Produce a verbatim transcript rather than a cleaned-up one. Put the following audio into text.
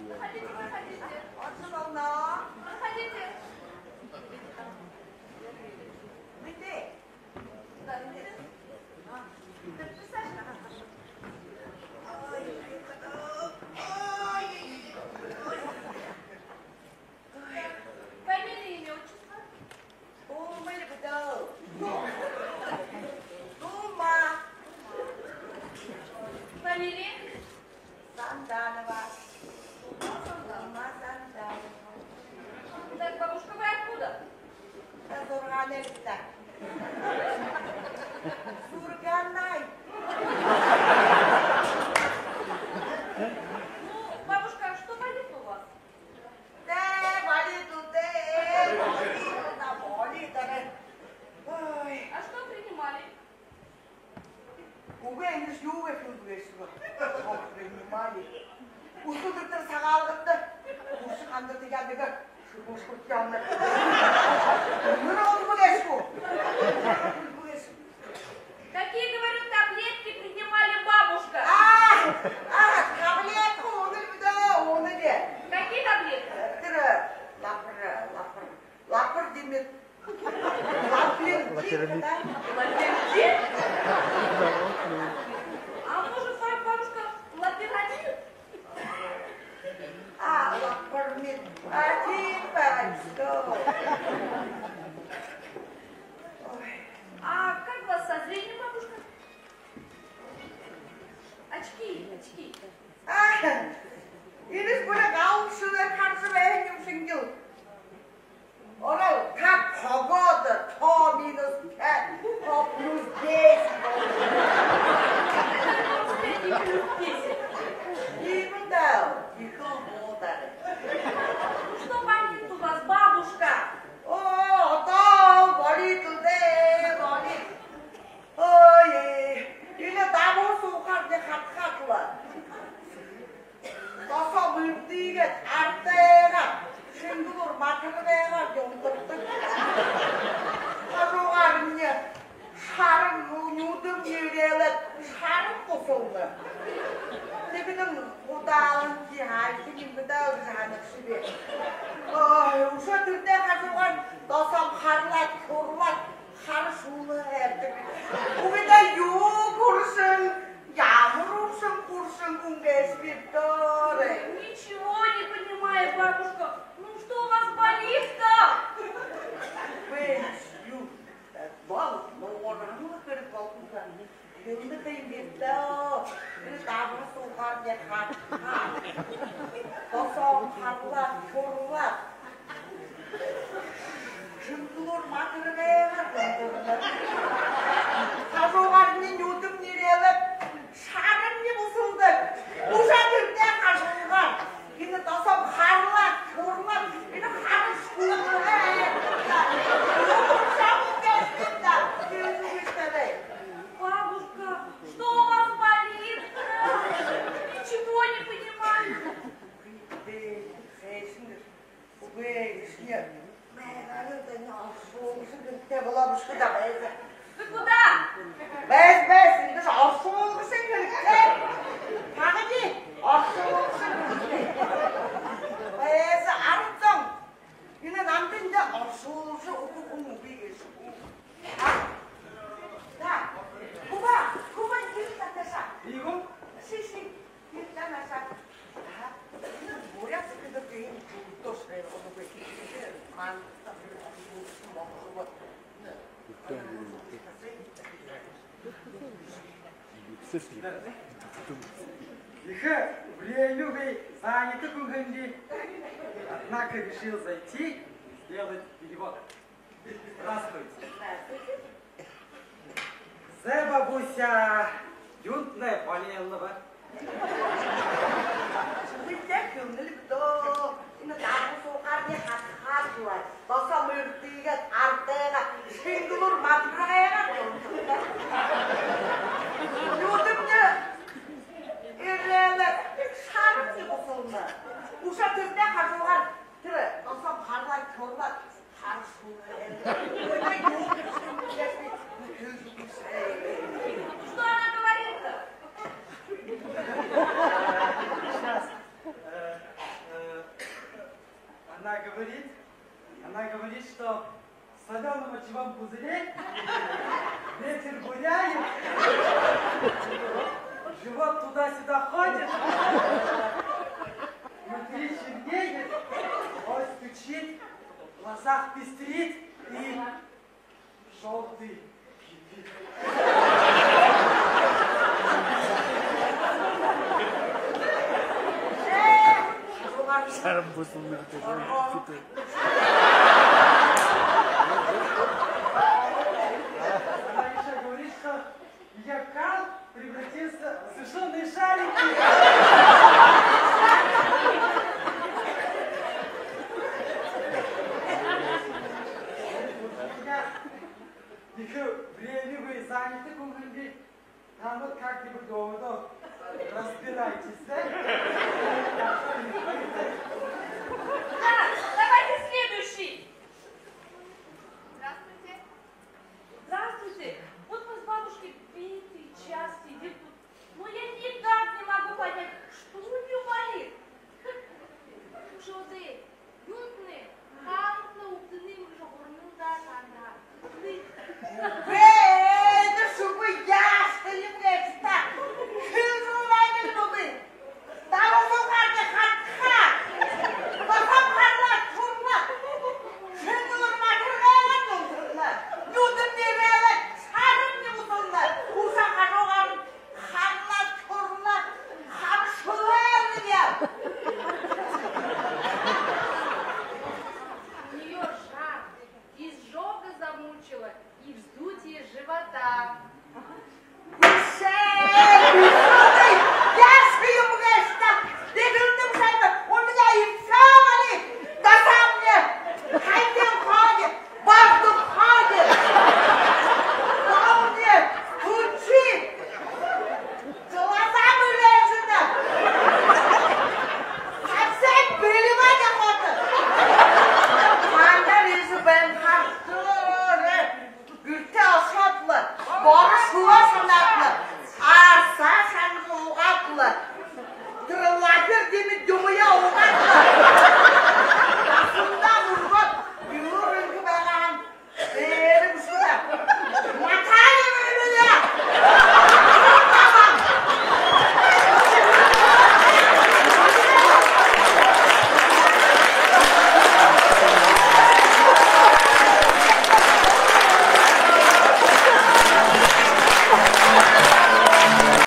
Проходите, проходите. Проходите. Фамилия, имя, отчество? Дума лэ бэ даа. Дума. Фамилия? Санданова. Дума Санданова. Так, бабушка, вы откуда? Да, Зургаанай лэ даа. Зургаанай. Ну, бабушка, а что болит у вас? Да, болит, да, болит, да, болит, да. Ой. А что принимали? Үгы, энэш юу гэхэ юм бэ гээшэб? Принимали. Үсэд үдэр сагаалгада. Үсэ хандата ядагаа. Шүбүүшгүүд яана. Үнэр олбо гээшэ гү? Үнэр олбо гээшэ. Какие, говорю, таблетки принимали, бабушка? А, а, таблетка, уна лэ бэ даа, уна лэ. Какие таблетки? Тэрэ, лапар, лапар, лапар димит. Лапар димит, да? Лапар димит? А может, бабушка, лапар димит? А, лапар димит. А, типа, что? Ой. А как у вас со зрением, бабушка? Очки, очки. А, энэш бүри гал шэлээр хаража байһан юм шэнги лэ. Орол, как погода, то минус пять, то плюс десять. Минус пять и плюс десять. Именно, ехал мода. Ну что болит у вас, бабушка? О, то болит, да, болит. Ой, энэ дабһа суухаарни хатхаад лэ. Досоо мэрдыгээд, артайгаар, шэнги луур матаргайгаар юнтэрдэг. Хажуугаарни шаран, нюдэмни ерээлээд, шаран бусална. Тиихэдэнь удаалан хайлтын юм бэ даа гэжэ һанагшаби. Ой, үшөө тэрэдээ хажуугаар досоом харлаад, хурлаад, хара шүүмэ һайрдаг. Үгы даа, юу хүршэн, ямар үршэн хүршэн хүн гээшэбиб даа. Ничего не понимаю, бабушка. Ну что у вас болит-то? Бэш, юу, бол, нуурһан лэ хэрэг болоһон. Юундэб юм бэ даа. Энэ дабһа суухаарни хатхаад, досоом харлаад, хурлаад. Шэнги луур матаргайгаар юнтэрнэ. Хажуугаарни нюдэмни ерээлээд, шарамни бусалдаг. Үшөө тэрэдээ хажуугаар. Энэ досоом харлаад, хурлаад, энэ хара шүүмэ. Бабушка, что у вас болит? Ничего не понимаю. Үгы, хайшан, үгы, эшни. Мэ, али да энэ оршуулжа хэрэгтэй болоо бэшэ гү даа, байза. Вы куда? Байза, байза, эндэ оршуулжа хэрэгтэй. Погоди, оршуулжа хэрэгтэй. Байза, арад зон. Энэ намда эндэ оршуулжа үгэхэ хүн үгы гээшэ гү. А? Да. Хуба, хуба, иди, Наташа. Иди. Ши, ши. Иди, Наташа. Ага. Буряад гэдэг энэ тус байна. Ехэ время, вы заняты, Кунгэнди. Однако решил зайти, сделать перевод. Здравствуйте. Здравствуйте. Зэ, бабуся, юунтнай болеэлнэб? Шэнги хэлэнэл бэ даа. Энэ дабһа суухаарни хатхаад лэ, досоо мэрдыгээд, артайгаар, шэнги луур матаргайгаар юнтэрнэ. Нюдэмни ерээлээд, шарамни бусална. Үшөө тэрэдээ хажуугаар тэрэ досоом харлаад, хурлаад, хара шүүмэ. Что она говорит-то? Сейчас. Э, Соленом мочевом пузыре ветер гуляет, живот туда-сюда ходит, внутри чернеет, ой, стучит, в глазах пестрит и желтый кипит. Шарам бусалнар гэдэг. Она ещё говорит, что её кал превратился в сушёные шарики. Ехэ время вы заняты, куманди. Там вот как-нибудь дома разбирайтесь, да? Так, давайте следующий. Здравствуйте. Здравствуйте. Вот мы с бабушкой битый час сидим тут. Но я никак не могу понять, что у неё болит. Шоды, юунтнай, хаанатнай үбдэнэм гэжэ һуранал даа, сандаа. Бэ, эдэ шүбэ яашта юм гээшэб даа. Хэл зуунай гэнэ үгы. Дабаһан гарни хатаха. Баһам харлаа, шурнаа. Шэнэ үрмэ тэргэлээ дулсална. Нюдэн нэрэлээ, шарам нюдэлнэ. Уса хажуугаар харлаа, шурнаа, харшалаа юм. У неё жар, изжога замучила и вздутие живота. Бэшэ, бэшэ, яашта юм гээшэб даа. Дэгэл юм шайба, у меня и всё болит. Глаза мне, хайдын ходит, воздух ходит. Молния стучит. Глаза мне режет. Совсем блевать охота. Манда режет бэн хартуурэ. Гэртээ ошоод лэ, боро шүлөө шанаад лэ, арса шанга уугаад лэ, тэрэ лапер дэмы дюмые уугаад лэ,